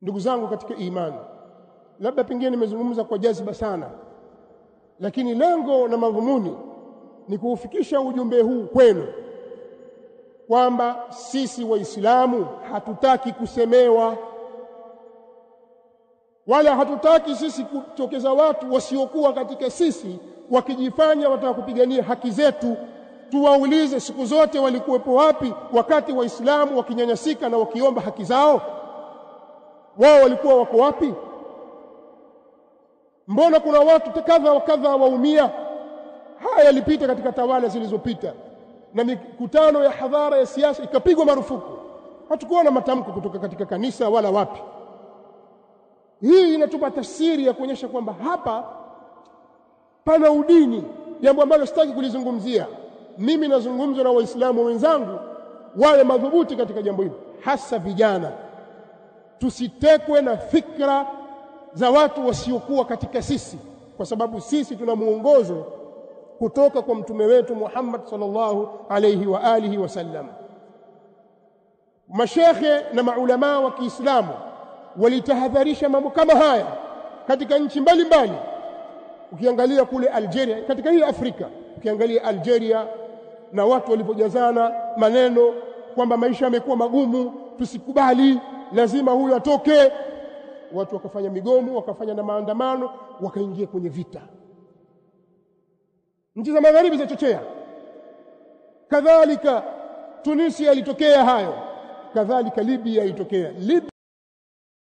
Ndugu zangu katika imani, labda pengine nimezungumza kwa jazba sana, lakini lengo na madhumuni ni kuufikisha ujumbe huu kwenu kwamba sisi Waislamu hatutaki kusemewa, wala hatutaki sisi kutokeza watu wasiokuwa katika sisi wakijifanya wataka kupigania haki zetu. Tuwaulize, siku zote walikuwepo wapi wakati Waislamu wakinyanyasika na wakiomba haki zao? Wao walikuwa wako wapi? Mbona kuna watu kadha wa kadha waumia? Haya yalipita katika tawala zilizopita, na mikutano ya hadhara ya siasa ikapigwa marufuku. Hatukuona matamko kutoka katika kanisa wala wapi. Hii inatupa tafsiri ya kuonyesha kwamba hapa pana udini, jambo ambalo sitaki kulizungumzia. Mimi nazungumza na Waislamu wenzangu wale madhubuti katika jambo hili, hasa vijana. Tusitekwe na fikra za watu wasiokuwa katika sisi, kwa sababu sisi tuna muongozo kutoka kwa mtume wetu Muhammad sallallahu alayhi wa alihi wasallam. Mashekhe na maulama wa Kiislamu walitahadharisha mambo kama haya katika nchi mbalimbali. Ukiangalia kule Algeria, katika hii Afrika, ukiangalia Algeria na watu walipojazana maneno kwamba maisha yamekuwa magumu, tusikubali, lazima huyu atoke. Watu wakafanya migomo, wakafanya na maandamano, wakaingia kwenye vita. Nchi za magharibi zachochea. Kadhalika Tunisia ilitokea hayo, kadhalika Libya ilitokea.